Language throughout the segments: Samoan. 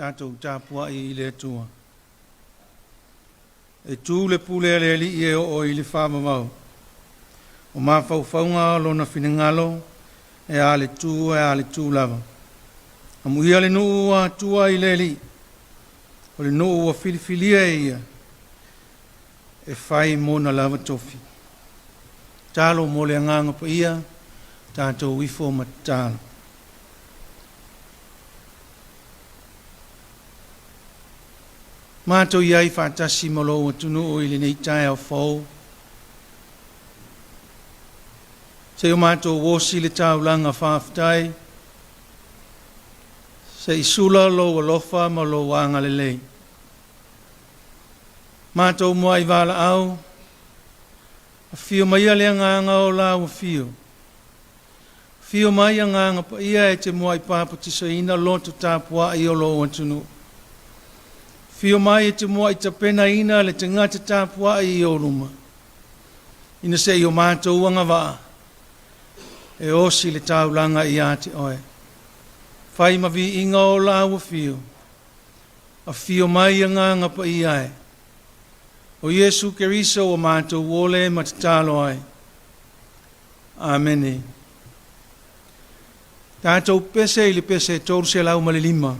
Tatou tapuai i le Atua. E tu le pule a le Alii e oo i le faavavau. O mafaufauga o lona finagalo e a le tu e a le tu lava. Amuia le nuu ua atua i le Alii, o le nuu ua filifilia e ia, e fai mona lava tofi. Talo mo le agaga paia, tatou ifo ma tatalo. Matou i ai faatasi ma lou atunuu i lenei taeao fou. Se i o matou osi le taulaga faafetai, se i sula lou alofa ma lou agalelei. Matou muai valaau, afio maia le agaga o lau afio. Afio mai agaga paia e te muai papatisoina loto tapuai o lou atunuu. Afio mai e te muai tapenaina le tagata tapuai i ou luma, ina se i o matou agavaa e osi le taulaga ia te oe. Fai ma viiga o lau afio, afio mai agaga paia e. O Iesu Keriso ua matou ole ma tatalo ai. Amene. Tatou pese i le pese 305.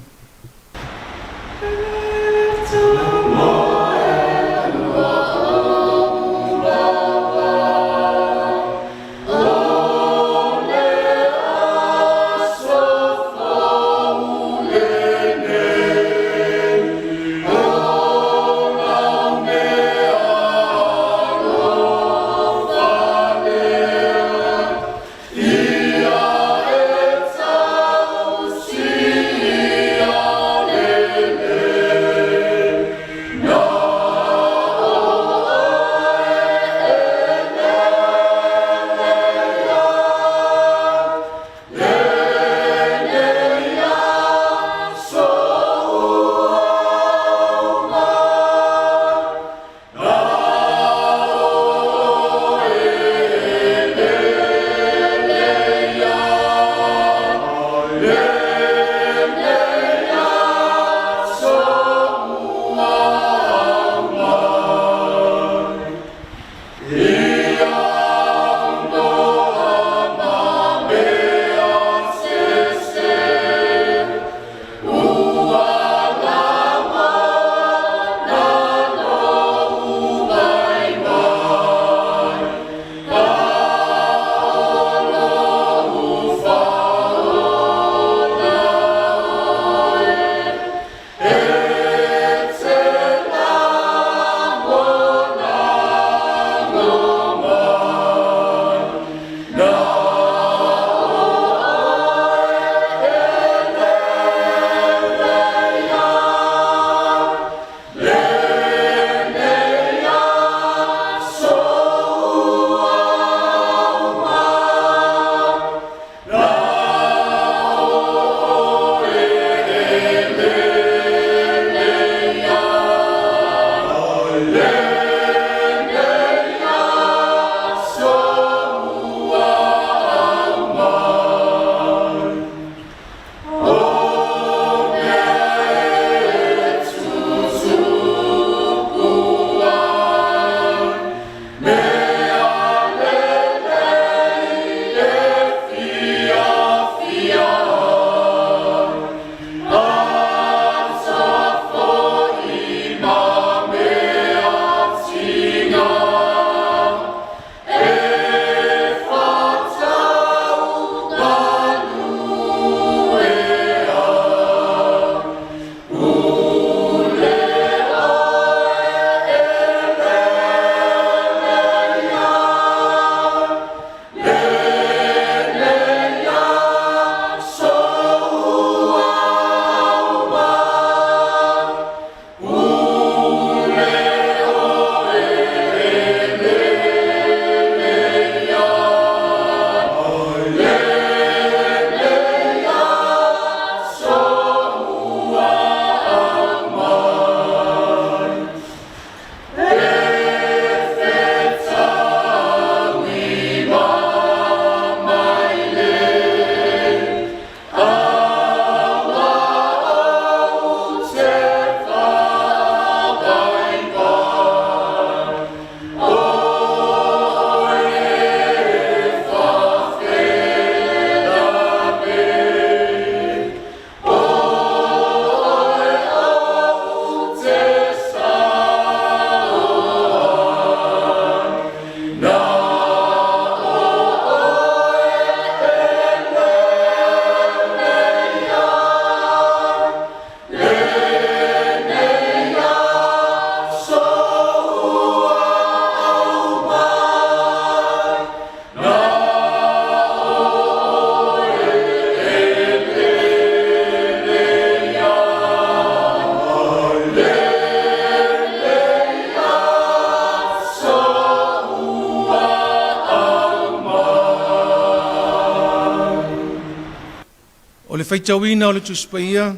faitauina o le Tusi Paia,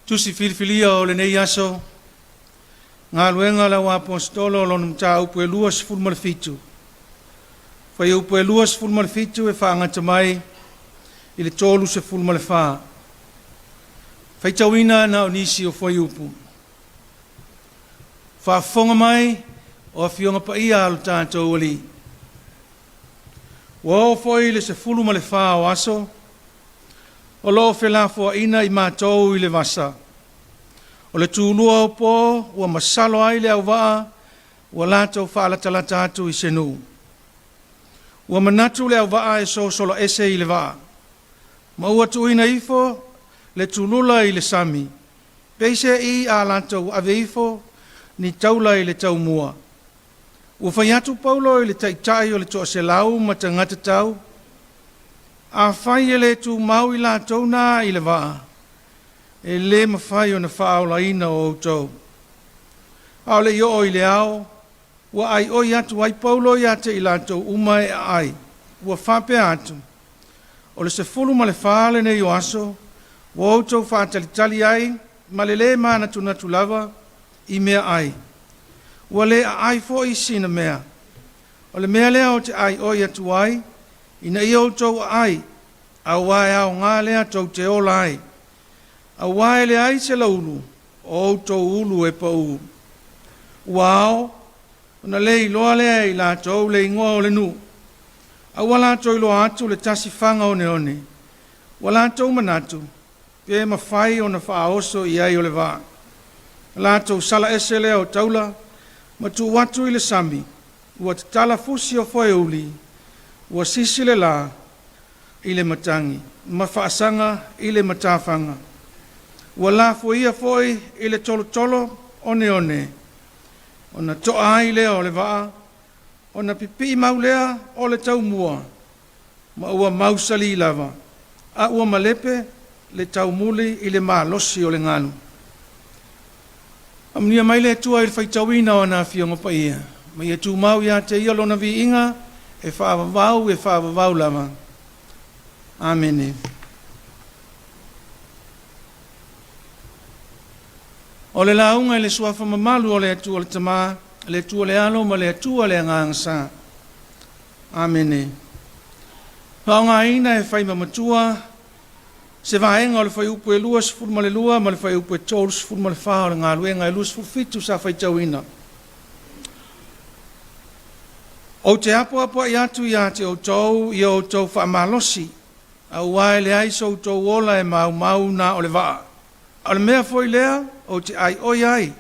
Tusi filifilia o lenei aso, Galuega a le Auaposeitolo lona mataupu e 27, fuaiupu e 27 e faagata mai i le 34. Faitauina na o nisi o fuaiupu. Faafofoga mai o Afioga Paia a lo tatou Alii. Ua oo foi i le 14 o aso, o lo o felafoaiga i matou i le vasa. O le tulua o po ua masalo ai le auvaa ua latou faalatalata atu i se nuu. Ua manatu le auvaa e sosola ese i le vaa, ma ua tuuina ifo le tulula i le sami, peiseai a latou ave ifo ni taula i le taumua. Ua fai atu Paulo i le taitai o le toaselau ma tagata tau, afai e le tumau i latou na i le vaa, e le mafai ona faaolaina o outou. A o le i oo i le ao, ua aioi atu ai Paulo ia te i latou uma e aai, ua faapea atu, o le 14 lenei o aso, ua outou faatalitali ai ma le le manatunatu lava i mea ai. Ua le aai foi sina mea. O le mea lea ou te aioi atu ai, ina ia outou aai, aua e aoga lea tou te ola ai. Aua e leai se lauulu o outou ulu e pau. Ua ao ona le iloa lea e i latou le igoa o le nuu, a ua latou iloa atu le tasi faga oneone, ua latou manatu pe mafai ona faaoso i ai o le vaa. Latou sala ese lea o taula ma tuu atu i le sami, ua tatala fusi o foeuli, ua sisi le la i le matagi, ma faasaga i le matafaga. Ua lafoia foi i le tolotolo oneone, ona toa ai lea o le vaa, ona pipii mau lea o le taumua, ma ua mausali lava, a ua malepe le taumuli i le malosi o le galu. Faamanuia mai le Atua i le faitauina o ana Afioga Paia, ma ia tumau ia te Ia Lona viiga e faavavau e faavavau lava. Amene. O le lauga i le suafa mamalu o le Atua le Tama, le Atua le Alo ma le Atua le Agaga Sa. Amene. Faaaogaina e fai ma matua se vaega o le fuaiupu e 22 ma le fuaiupu e 34 o le galuega e 27 sa faitauina. Ou te apoapoai atu ia te outou ia outou faamalosi, aua e leai so outou ola e maumau na o le vaa. O le mea foi lea ou te aioi ai,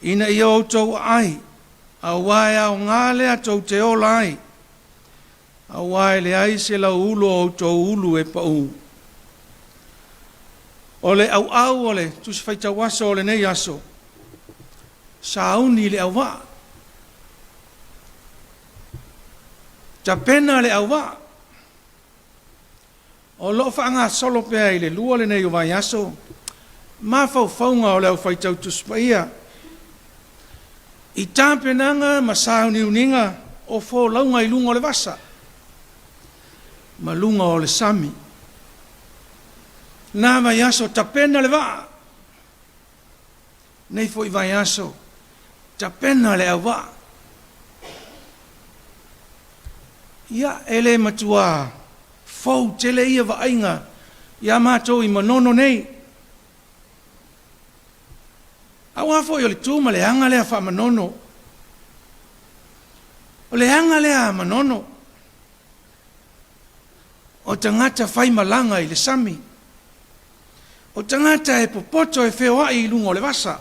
ina ia outou aai, aua e aoga lea tou te ola ai, aua e leai se lauulu o outou ulu e pau. O le auau o le Tusi Faitau Aso o lenei aso, sauni le auvaa, tapena le auvaa. O loo faagasolo pea i le 2 lenei o vaiaso mafaufauga o le aufaitau Tusi Paia i tapenaga ma sauniuniga o folauga i luga o le vasa ma luga o le sami. Na vaiaso tapena le vaa, nei foi vaiaso tapena le auvaa. Ia, e le matua fou tele ia vaaiga ia matou i Manono nei. Aua foi o le tu ma le aga lea faa-Manono. O le aga lea a Manono, o tagata faimalaga i le sami, o tagata e popoto e feoai i luga o le vasa,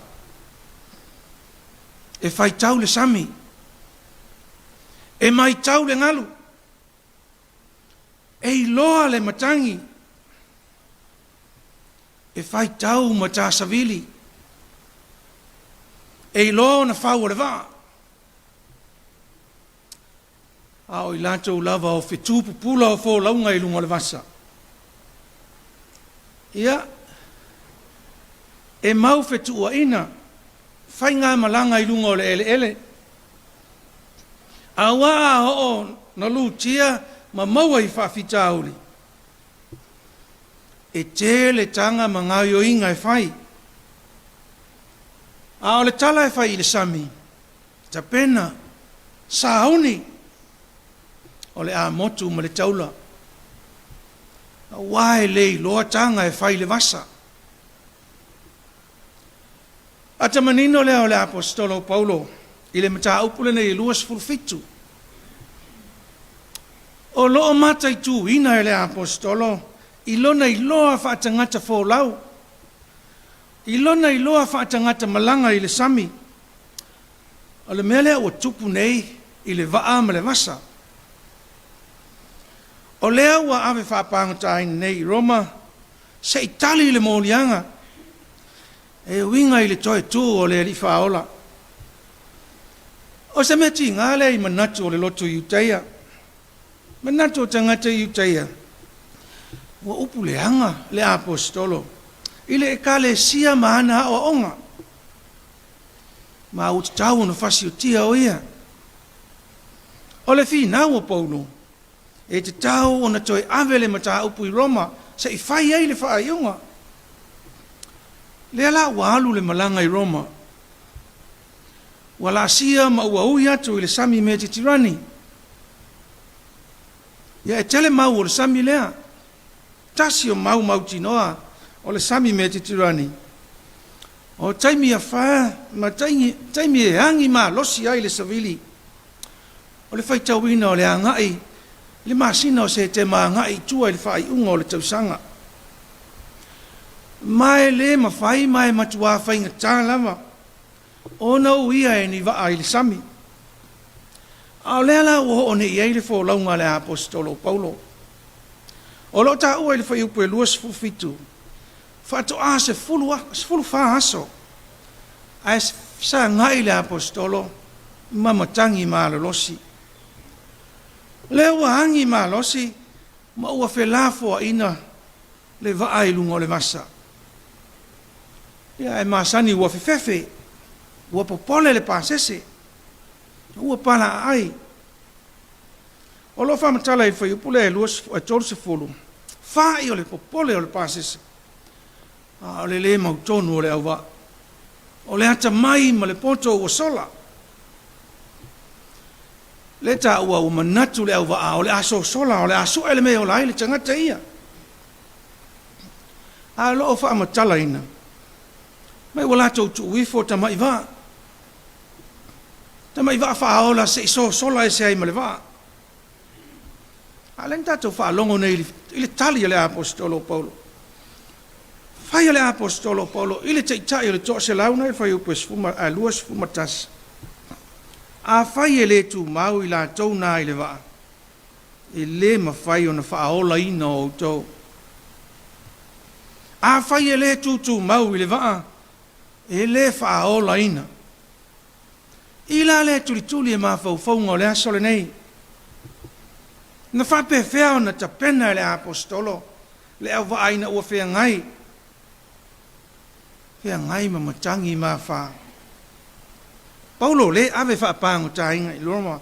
e faitau le sami, e matau le galu, e iloa le matagi, e faitau matasavili, e iloa ona fau o le vaa. A o i latou lava o fetu pupula o folauga i luga o le vasa. Ia, e mau fetuuaina, faigamalaga i luga o le eleele, aua a oo na lutia ma maua i faafitauli. E tele taga ma gaoioiga e fai. A o le tala e fai i le sami, tapena, sauni, o le a motu ma le taula, aua e le iloa taga e fai i le vasa. Ata manino lea o le Aposetolo o Paulo i le mataupu lenei e 27. O lo o mataituina e le Aposetolo i lona iloa faatagata folau, i lona iloa faatagata malaga i le sami, o le mea lea ua tupu nei i le vaa ma le vasa. O lea ua ave faapagotaina nei i Roma se i tali le moliaga e uiga i le toe tu o le Alii Faaola. O se mea tiga lea i manatu o le lotu Iutaia. Manatu o tagata Iutaia, ua upu leaga le Aposetolo i le Ekalesia ma ana aoaoga, ma ua tatau ona fasiotia o ia. O le finau o Paulo, e tatau ona toe ave le mataupu i Roma se i fai ai le faaiuga. Lea la ua alu le malaga i Roma, ua laasia ma ua ui atu i le sami Metitirani. Ia e tele mau o le sami lea. Tasi o mau mautinoa o le sami Metitirani, o taimi afa ma taimi e agi malosi ai le savili, o le faitauina o le agai i le masina o Setema agai i tua i le faaiuga o le tausaga. Ma e le mafai ma e matuā faigata lava ona uia e ni vaa i le sami. A o lea la ua oo nei i ai le folauga a le Aposetolo o Paulo. O lo o taua i le fuaiupu e 27, faatoa 14 aso ae fesagai le Aposetolo ma matagi malolosi. O lea ua agi malosi ma ua felafoaiina le vaa i luga o le vasa. Ia ae masani ua fefefe, ua popole le pasese, ua palaaai. O lo o faamatala i le fuaiupu lea e 30, fa'i o le popole o le pasese, a o le lē mautonu o le auvaa, o le atamai ma le poto ua sola. Lea e taua ua manatu le auvaa o le a sosola, o le a su'e le mea e ola ai le tagata ia. A o lo o faamatalaina mai ua latou tuu ifo tamai vaa, tamai vaa faaola se i sosola ese ai ma le vaa. A o lea na tatou faalogo nei i le tali a le Aposetolo o Paulo. Fai a le Aposetolo o Paulo i le taitai o le toaselau na i le fuaiupu e 21, Afai e le tumau i latou na i le vaa, e le mafai ona faaolaina outou. Afai e le tutumau i le vaa, e le faaolaina. I la lea tulituli e mafaufauga o le aso lenei, na faapefea ona tapena e le Aposetolo le auvaa ina ua feagai, feagai ma matagi ma afa. Paulo lē ave faapagotaina i Roma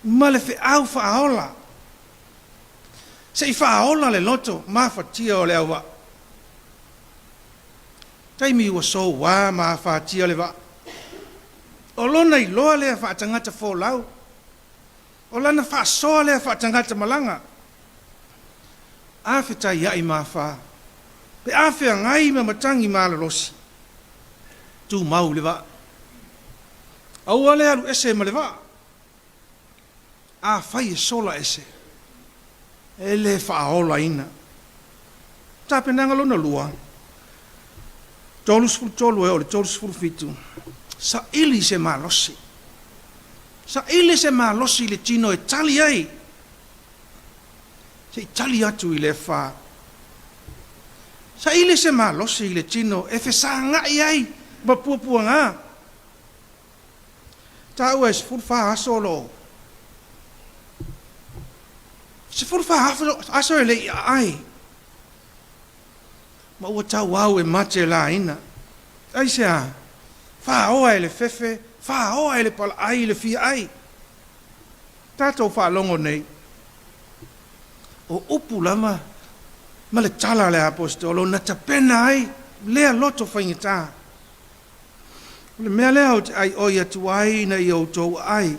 ma le feau faaola, se i faaola le loto mafatia o le auvaa. Taimi ua soua ma afatia le vaa. O lona iloa lea faatagata folau, o lana faasoa lea faatagata malaga. A fetaiai ma afa, pe a feagai ma matagi malolosi, tumau le vaa. Aua le alu ese ma le vaa. Afai e sola ese, e le faaolaina. Tapenaga lona lua, 33 e oo i le 37, saili se malosi. Saili se malosi i le tino e tali ai, se i tali atu i le afa. Saili se malosi i le tino e fesagai ai ma puapuaga. Taua e 14 aso o lo o 14 aso e le i aai, ma ua tauau e mate laina. Aisea? Faoa e le fefe, faoa e le palaai le fia ai. Tatou faalogo nei, o upu lava. Ma le tala a le Aposetolo na tapena ai lea loto faigata. O le mea lea ou te ʻaiʻoi atu ai ina ia outou aai,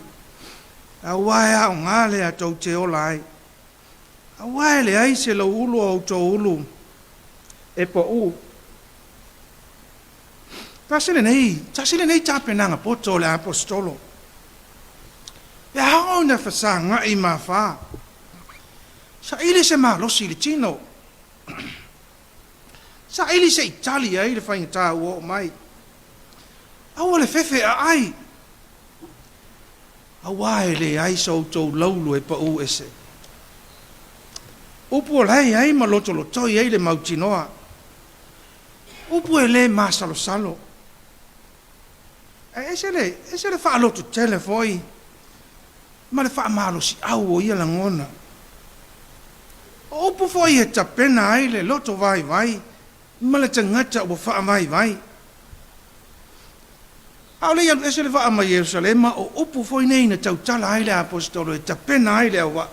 aua e aoga lea tou te ola ai. Aua e leai se lauulu o outou ulu e paʻū. Tasi lenei, tasi lenei tapenaga poto o le Aposetolo. E ao ina fesagaʻi ma afa. Saili se malosi i le tino. Saili se i tali ai le faigata ua oo mai. Aua le fefe aai. Aua e leai so outou laulu e paʻū ese. Upu o la e i ai ma lotolotoi ai le mautinoa. Upu e le masalosalo. Ae ese le, ese le faalototele foi ma le faamalosiau o ia lagona. O upu foi e tapena ai le loto vaivai ma le tagata ua faavaivai. A o le i alu ese le vaa mai Ierusalema, o upu foi nei na tautala ai le Aposetolo e tapena ai le auvaa.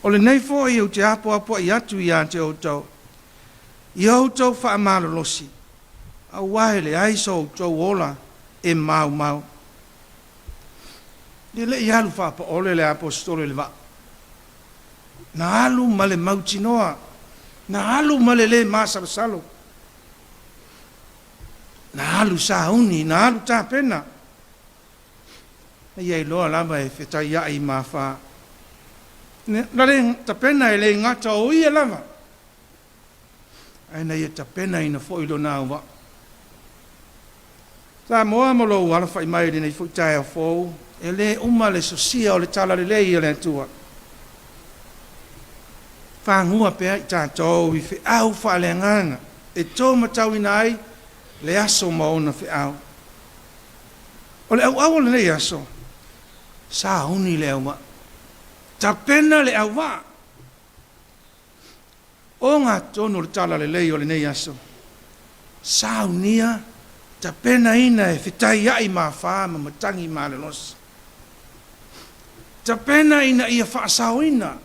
O lenei foi ou te apoapoai atu ia te outou, ia outou faamalolosi, aua e leai so outou ola e maumau. E le i alu faapaole le Aposetolo i le vaa. Na alu ma le mautinoa, na alu ma le lē masalosalo, na alu sauni, na alu tapena. Na ia iloa lava e fetaiai ma afa. Na le tapena e le gata o ia lava, ae na ia tapenaina foi lona auvaa. Samoa ma lou alafai mai i lenei foi taeao fou, e lē uma le sosia o le talalelei a le Atua. Fagua pea i tatou i feau faaleagaga e to matauina ai le aso ma ona feau. O le auau o lenei aso, sauni le auvaa, tapena le auvaa. Ogatotonu o le talalelei o lenei aso, saunia, tapenaina e fetaiai ma afa ma matagi malolosi. Tapena ina ia faasaoina,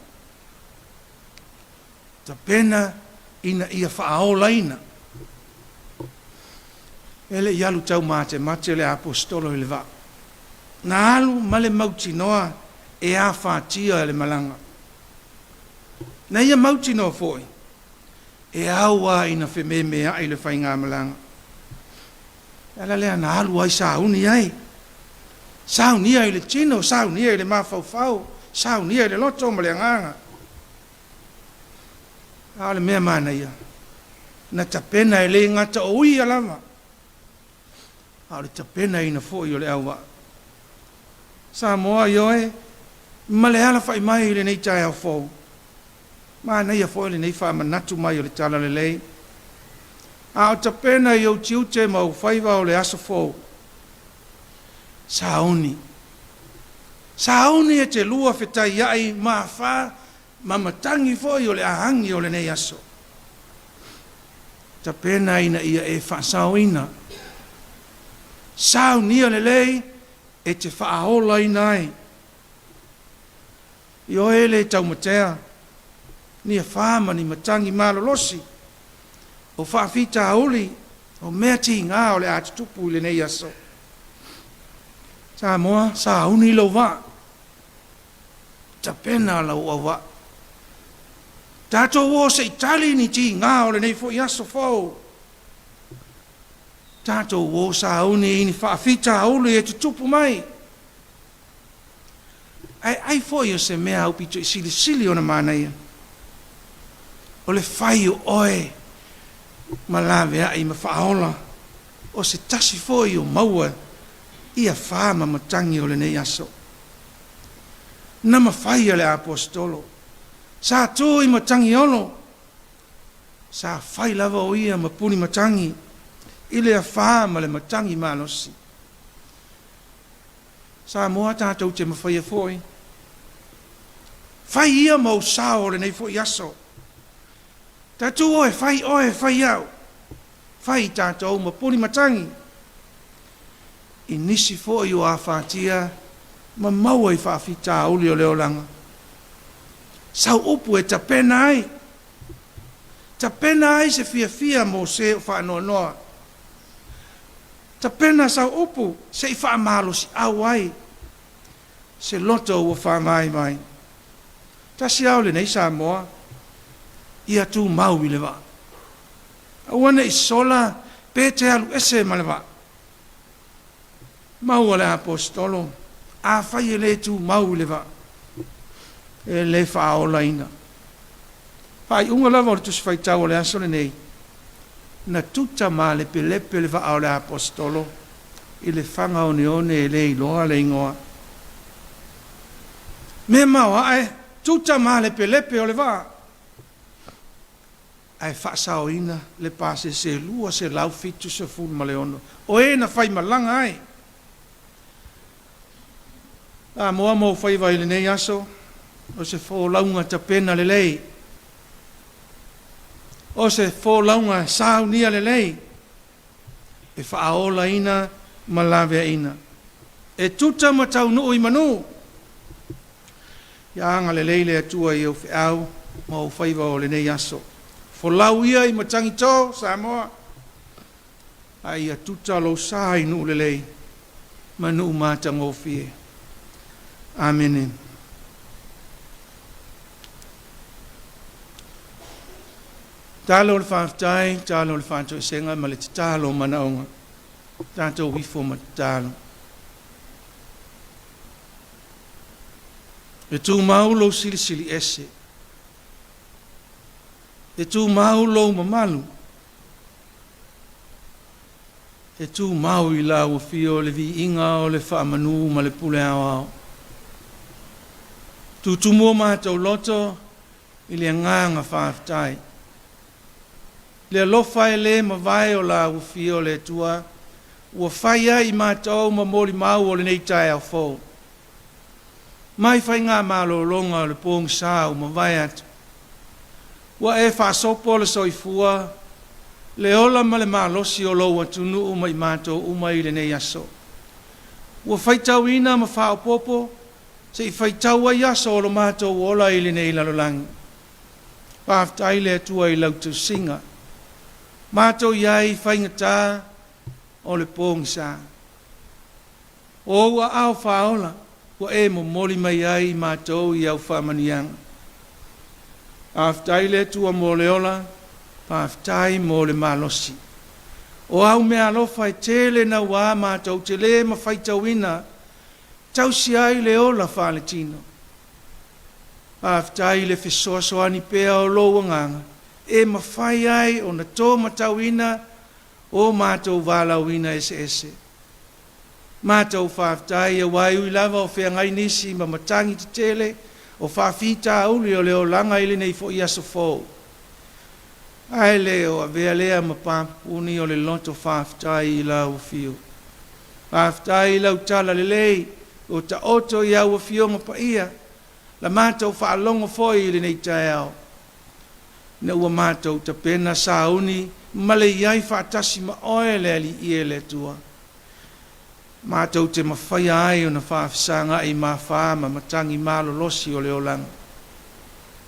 tapena ina ia faaolaina. E le i alu taumatemate le Aposetolo i le vaa. Na alu ma le mautinoa e afatia le malaga. Na ia mautinoa foi, e ao lava ina fememeai le faigamalaga. O le ala lea na alu ai sauni ai, saunia i le tino, saunia i le mafaufau, saunia i le loto ma le agaga. A o le mea manaia, na tapena e le gata o ia lava, a o le tapenaina foi o le auvaa. Samoa, ioe, ma le alafai mai i lenei taeao fou, manaia foi lenei faamanatu mai o le talalelei, a o tapena i ou tiute ma ou faiva o le aso fou, sauni. Sauni e te lua fetaiai ma afa ma matagi foi o le a agi o lenei aso. Tapena ina ia e faasaoina. Saunia lelei e te faaolaina ai. Ioe le taumatea, ni afa ma ni matagi malolosi, o faafitauli, o mea tiga o le a tutupu i lenei aso. Samoa, sauni lou vaa. Tapena lau auvaa. Tatou o se i tali ni tiga o lenei foi aso fou. Tatou o sauni i ni faafitauli e tutupu mai. Ae ai foi o se mea aupito i silisili ona manaia, o le fai o oe ma laveai ma faaola o se tasi foi o maua i afa ma matagi o lenei aso. Na mafai e le Aposetolo, sa tu i Matagiolo, sa fai lava o ia ma puni matagi i le afa ma le matagi malosi. Samoa tatou te mafaia foi. Fai ia ma ou sao o lenei foi aso. Tatou o e fai oe e fai au. Fai i tatou ma puni matagi i nisi foi o afatia ma maua i faafitauli o le olaga. Sau upu e tapena ai. Tapena ai se fiafia mo se o faanoanoa. Tapena sau upu se i faamalosiau ai se loto ua faavaivai. Tasi ao lenei Samoa, ia tumau i le vaa. Aua ne i sola pe te alu ese ma le vaa. Maua le Aposetolo, afai e le tumau i le vaa, e le faaolaina. Faaiuga lava o le Tusi Faitau o le aso lenei, na tuta malepelepe le vaa o le Aposetolo i le faga oneone e le iloa le igoa. Mea maoae, tuta malepelepe o le vaa, ae faasaoina le pasese 276 o e na faimalaga ai. Samoa ma ou faiva i lenei aso, o se folauga tapena lelei, o se folauga saunia lelei, e faaolaina ma laveaina, e tuta ma taunuu i manu. Ia agalelei le Atua i ou feau ma ou faiva o lenei aso. Folau ia i matagito Samoa, a ia tuta lou sa i nuu lelei ma nuu matagofie. Amene. Talo o le faafetai, talo o le faatoesega ma le tatalo o manaoga. Tatou ifo ma tatalo. E tumau lou silisili ese. E tumau lou mamalu. E tumau i lau afio le viiga o le faamanu ma le pule aoao. Tutumu o matou loto i le agaga faafetai. Le alofa e le mavae o lau afio le Atua ua fai ai i matou ma molimau o lenei taeao fou. Mai faiga malologa o le pogisa ua mavae atu, ua e faasopo le soifua, le ola ma le malosi o lou atunuu ma i matou uma i lenei aso. Ua faitauina ma faaopoopo se i faitau ai aso o lo matou ola i lenei lalolagi. Faafetai le Atua i lau tausiga. Matou i ai i faigata o le pogisa. O ou aao faaola ua e momoli mai ai i matou i au faamanuiaga. Faafetai le Atua mo le ola, faafetai mo le malosi. O au meaalofa e tele naua matou te le ma faitauina, tausi ai le ola faaletino. Faafetai i le fesoasoani pea o lou Agaga e mafai ai ona to matauina o matou valaauina eseese. Matou faafetai aua e ui lava o feagai nisi ma matagi tetele o faafitauli o le olaga i lenei foi aso fou, ae le o avea lea ma papupuni o le loto faafetai i lau afio. Faafetai i lau talalelei ua taoto i au Afioga Paia, la matou faalogo foi i lenei taeao, ina ua matou tapena sauni ma le i ai faatasi ma Oe le Alii e le Atua, matou te mafaia ai ona faafesaga'i ma afa ma matagi malolosi o le olaga.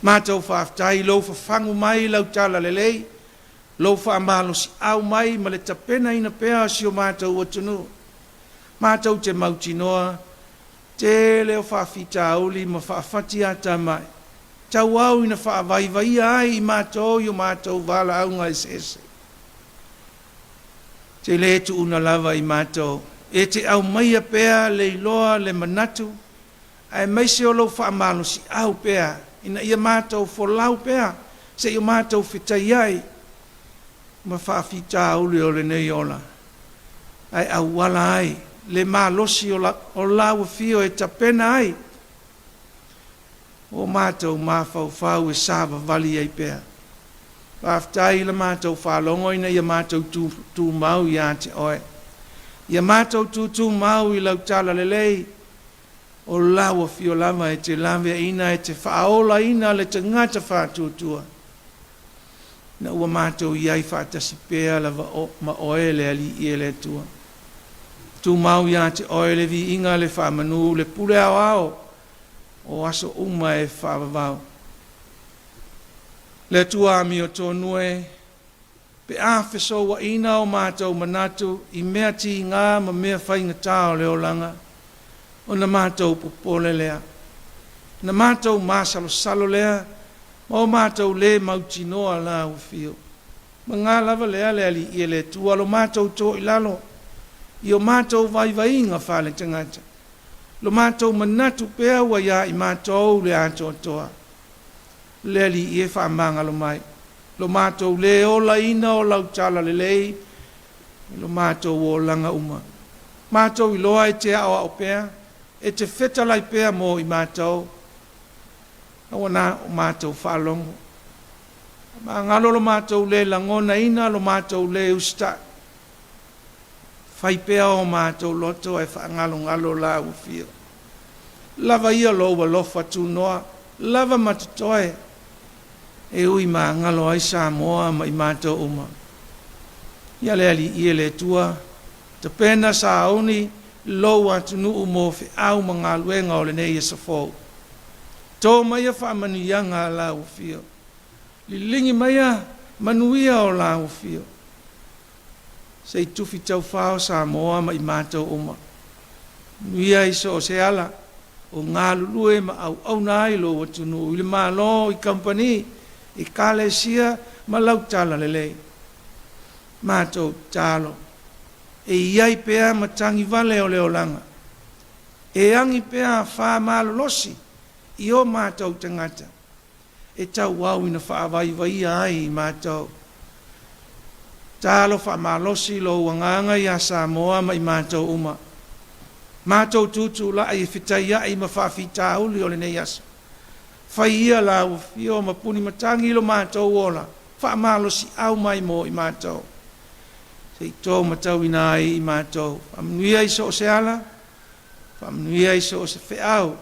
Matou faafetai i lou fafagu mai i lau talalelei, lou faamalosi'au mai ma le tapenaina pea o si o matou atunuu. Matou te mautinoa, tele o faafitauli ma faafatiatamai, tauau ina faavaivaia ai i matou i o matou valaauga eseese. Te le tuuna lava i matou, e te aumaia pea le iloa, le manatu, aemaise o lou faamalosi'au pea, ina ia matou folau pea se i o matou fetaiai ma faafitauli o lenei ola, ae auala ai le malosi o lau afio e tapena ai o matou mafaufau e savavali ai pea. Faafetai i la matou faalogo ina ia matou tumau ia te Oe, ia matou tutumau i lau talalelei, o lau afio lava e te laveaina, e te faaolaina le tagata faatuatua, ina ua matou i ai faatasi pea lava ma Oe le Alii e le Atua. Tumau ia te Oe le viiga, le faamanu, le pule aoao o aso uma e faavavau. Le Atua amiotonu e, pe a fesouaina o matou manatu i mea tiga ma mea faigata o le olaga, ona matou popole lea, ona matou masalosalo lea ma o matou lē mautinoa Lau Afio. Paga lava lea le Alii e le Atua lo matou to i lalo i o matou vaivaiga faaletagata, lo matou manatu pea ua ia i matou le atoatoa. Le Alii e faamagalo mai lo matou lē olaina o lau talalelei i lo matou olaga uma. Matou iloa e te aoao pea, e te fetalai pea mo i matou, aua na o matou faalogo. Faamagalo lo matou lē lagonaina lo matou lē usitai. Fai pea o matou loto ae faagalogalo Lau Afio. Lava ia Lou alofa tunoa, lava ma totoe, e ui magalo ai Samoa ma i matou uma. Ia le Alii e le Atua, tapena sauni lou atunuu mo feau ma galuega o lenei aso fou. To maia faamanuiaga a Lau Afio. Liligi maia manuia o Lau Afio. Se i tufi taufao Samoa ma i matou uma. Manuia i so o se ala o galulue ma auauna ai lou atunuu i le Malo, i kamupani, ekalesia ma lau talalelei. Matou tatalo, e i ai pea matagi vale o le olaga, e agi pea afā malolosi i o matou tagata, e tauau ina faavaivaia ai i matou. Tatalo faamalosi lou Agaga ia Samoa ma i matou uma. Matou tutulai e fetaiai ma faafitauli o lenei aso. Fai ia Lau Afio ma puni matagi lo matou ola, faamalosiau mai mo i matou, se i to matauina ai i matou. Faamanuia i so o se ala, faamanuia i so o se feau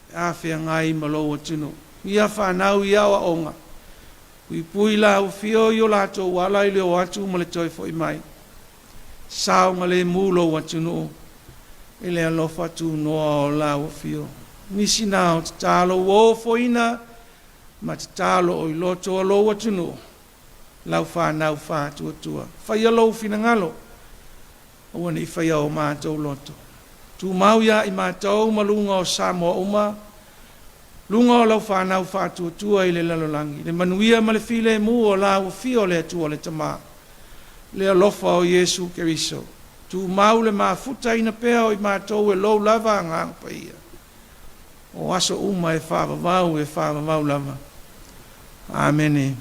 pe a feagai ma lou atunuu. Ia fanau i aoaoga, puipui Lau Afio i o latou ala i le o atu ma le toe foi mai. Saogalemu lou atunuu i le alofa tunoa o Lau Afio. Nisi na o tatalo ua ofoina ma tatalo o i loto o lou atunuu, lau fanau faatuatua. Faia lou finagalo, aua ne i faia o matou loto. Tumau ia i matou ma luga o Samoa uma, luga o lau fanau faatuatua i le lalolagi, le manuia ma le filemu o Lau Afio le Atua le Tama, le alofa o Iesu Keriso, tumau le mafutaina pea o i matou e lou lava Agaga Paia, o aso uma e faavavau e faavavau lava. Amene.